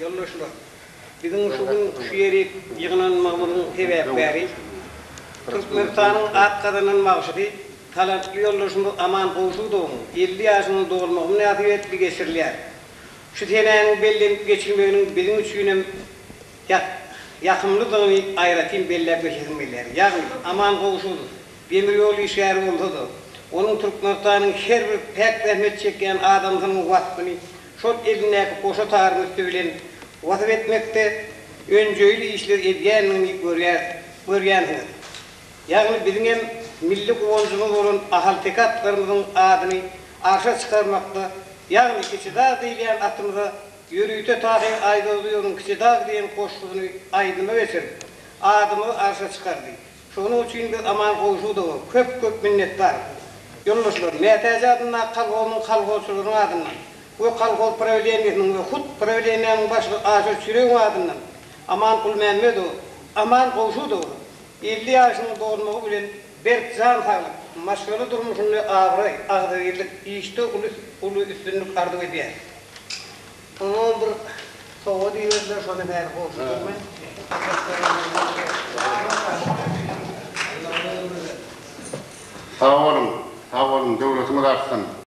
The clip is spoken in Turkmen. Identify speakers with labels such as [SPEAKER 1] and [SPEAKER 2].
[SPEAKER 1] Ýoldaşlar, biziň şu gün şu ýerik ýygnanmagymyzyň sebäpkäri Türkmenistanyň at gazanan bagşysy, talantly ýoldaşymyz Aman Gowşudowyň 50 ýaşynyň dolmagy mynasybetli geçirilýär. Şu senäniň bellenip geçilmeginiň biziň üçinem ýakymlydygyny aýratyn belläp geçesim gelýär. Ýagny, Aman Gowşudow demir ýol işgäri bolsa-da, onuň Türkmenistanyň her bir päk zähmet çekýän adamsynyň waspyny şol elindäki goşa taryň üsti bilen wasp etmekde önjeýli işler edýändigini görýänsiňiz. Ýagny biziňem milli guwanjymyz bolan ahalteke atlarymyzyň adyny arşa çykarmakda, ýagny Kiçidag diýilýän atymyza ýörite Tahyr Aýdogdyýewiň Kiçidag diýen goşgusyny aýdyma geçirip, adymyzy arşa çykardy. Şonuň üçin biz Aman Gowşudowa köp-köp minnetdar. Ýoldaşlar, Mätäji adyndaky kolhozyň kolhozçylarynyň adyndan we kolhoz prawleniýesiniň we hut prawleniýäniň başlygy Aşyr Çüregiň adyndan Aman Gulmämmedowa, Aman Gowşudowa 50 ýaşynyň dolmagy bilen berk jan saglyk, maşgala durmuşynda abraý, agzybirlik, işde uly uly üstünlik arzuw edýäris. Oňa bir sowgat iberdiler, şony häzir gowşurjak men.
[SPEAKER 2] Sag boluň, sag boluň, döwletiňiz artsyn!